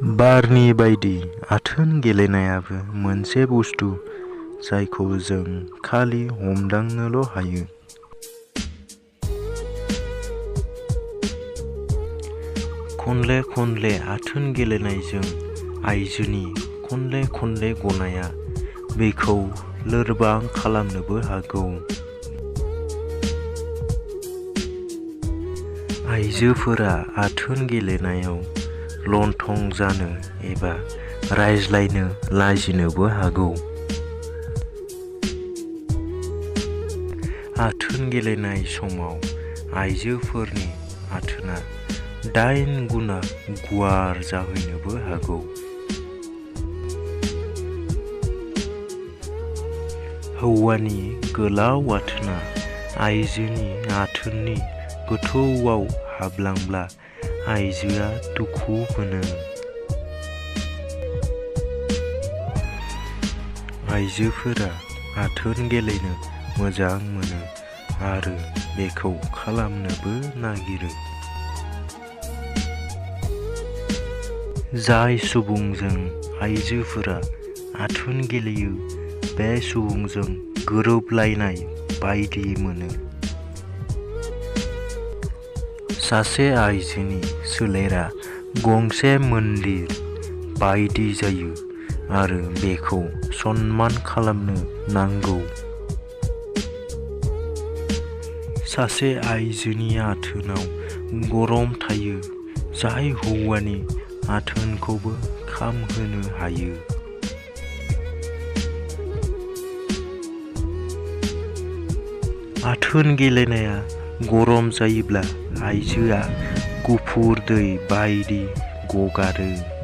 बारनि बायदि आथोन गेलेनायाबो मोनसे बुस्थु जायखौ जों खालि हमदांनोल' हायो। खनले खनले आथोन गेलेनायजों आइजोनि खनले खनले गनाया बेखौ लोरबां खालामनोबो हागौ। आइजोफोरा आथोन गेलेनायाव लंथं जानो एबा रायज्लायनो लाजिनोबो हागौ। आथोन गेलेनाय समाव आइजोफोरनि आथोना 8 गुना गुवार जाहैनोबो हागौ। हौवानि गोलाव आथोना आइजोनि आथोननि गोथौआव हाबलांब्ला आइजोआ दुखु मोनो। आइजोफोरा आथोन गेलेनो मोजां मोनो आरो बेखौ खालामनोबो नागिरो। जाय सुबुंजों आइजोफोरा आथोन गेलेयो बे सुबुंजों गोरोबलायनाय बायदि मोनो। सासे आइजोनि सोलेरा गंसे मन्दिर बायदि जायो आरो बेखौ सनमान खालामनो नांगौ। सासे आइजोनि आथोनाव गरम थायो जाय हौवानि आथोनखौबो खामहोनो हायो। आथोन गेलेनाया गरम जायोब्ला आइजोआ गुफुर दै बायदि गगारो।